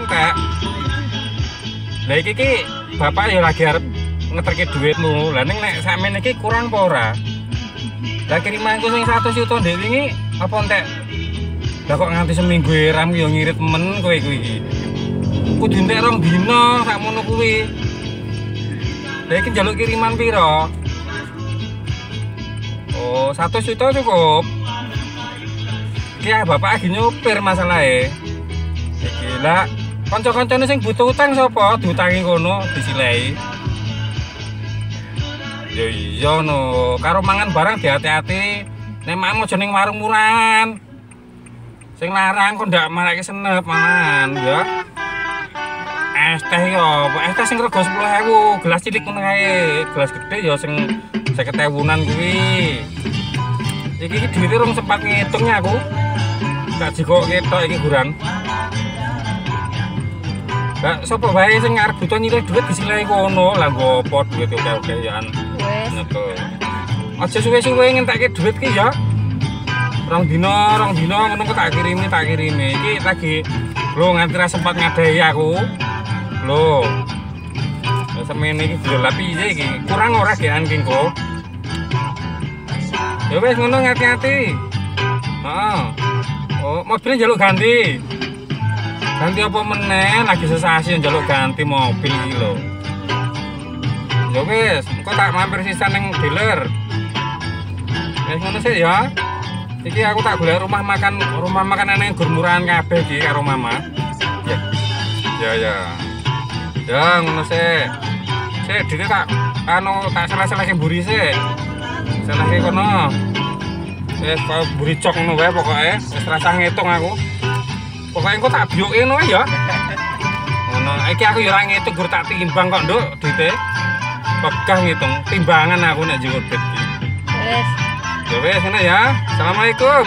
entek. Lah iki ki bapak ya lagi arep ngeterke duitmu. Lah ning nek sakmene iki kurang apa ora? Lah kirimanku sing 100 juta ndek wingi apa entek? Lah kok nganti seminggu eram ya ngirit men kowe kuwi iki. Kudu entek 2 dina sakmono kuwi. Lah iki njaluk kiriman pira? Oh, 100 juta cukup. Iki bapak lagi nyopir masalahe. Iki lah kanca-kancane sing butuh utang sapa? Diutangi kono disilehi. Ya iya no, karo mangan barang dihati-hati. Nek mangan aja ning warung murahan. Sing larang kok ndak marake senep mangan ya. Es teh yo, es teh sing rega 10.000, gelas cilik ngono kae. Gelas gede ya sing 50.000-an kuwi. Iki iki duwite rong sempat ngitung aku. Tak jikok ketok iki guran. Lah sapa wae sing arep butuh nyilih dhuwit disilehi kono. Lah nggo apa dhuwit oke-okean. Wes. Nyekel. Aja suwe-suwe ngentekke dhuwit ki ya. Rong dina ngono kok tak kirimi. Iki lagi lho nganti ra sempat ngadahi aku. Lho. Semene iki lho lah piye iki? Kurang ora gean ki engko. Ya wis ngono ngati-ati. Heeh. Oh, mobilnya njaluk ganti. Ganti apa meneh lagi sesasi njaluk ganti mobil iki lho. Ya wis, engko tak mampir sisan ning dealer. Wis ngono sik ya. Iki aku tak golek rumah makan aneh gur murahan kabeh iki karo mama. Ya. Ya ya. Ya ngono sik. Sik dite tak anu tak salah-salahke mburi sik. Salahke kono. Wis kaya mburi cok ngono wae pokoke. Wis rasah ngitung aku. Pokoke engko tak biyoke ngono ya. Ngono, iki aku ya ora ngitung gur tak timbang kok, Nduk, duite. Pegah ngitung timbangan aku nek njupuk duit iki. Wis. Ya wis ngono ya. Assalamualaikum.